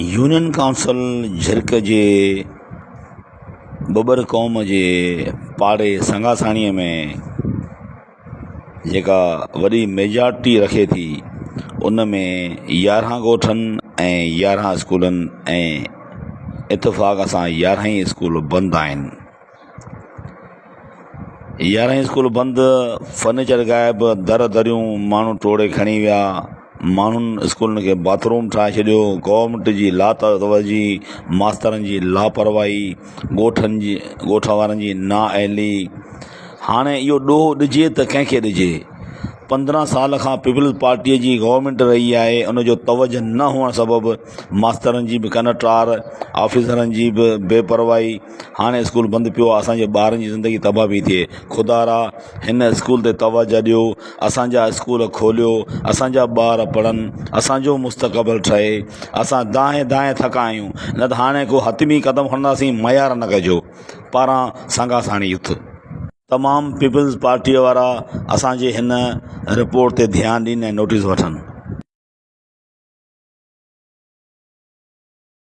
Union council جھرڪ جي ٻٻر قوم جي پاڙي سنگاساڻيء ۾ جيڪا وڏي ميجارٽي رکي ٿي ان ۾ يارهن ڳوٺن ۽ يارهن اسڪولن ۽ اتفاق سان يارهن ئي اسڪول بند آهن. يارهن ئي اسڪول بند، فرنيچر غائب، در دريون ماڻهو ٽوڙي کڻي ويا، ماڻهن اسڪولن کي باٿ روم ٺاهي ڇڏيو، گورنمينٽ جي لاتوجي، ماسترن جي لاپرواهي، ڳوٺن جي ڳوٺ وارن جي نااهلي، هاڻي اهو ڏوهه ڏجي ته ڪنهن کي ڏجي؟ 15 سال کان پيپلز پارٽيء جي گورنمينٽ رهي آهي ان جو توجه نه هئڻ سبب ماسترن جي به ڪن ٽار، آفيسرن جي به بي پرواهي، هاڻي اسڪول بند پيو آهي اسان جي ٻارن جي زندگي تباهه پئي ٿئي خدارا هن اسڪول تي توجه ڏيو اسان جا اسڪول کوليو اسان جا ٻار پڙهن اسان جو مستقبل ٺهي اسان دانهين دانهين ٿڪا آهيون نه ته هاڻي ڪو حتمي قدم کڻنداسين ميار نه ڪجو پاران سانگاساڻي يوٿ. تمام پيپلز پارٽيء وارا اسان جي هن رپورٽ تي ڌيان ڏين ۽ نوٽيس وٺن.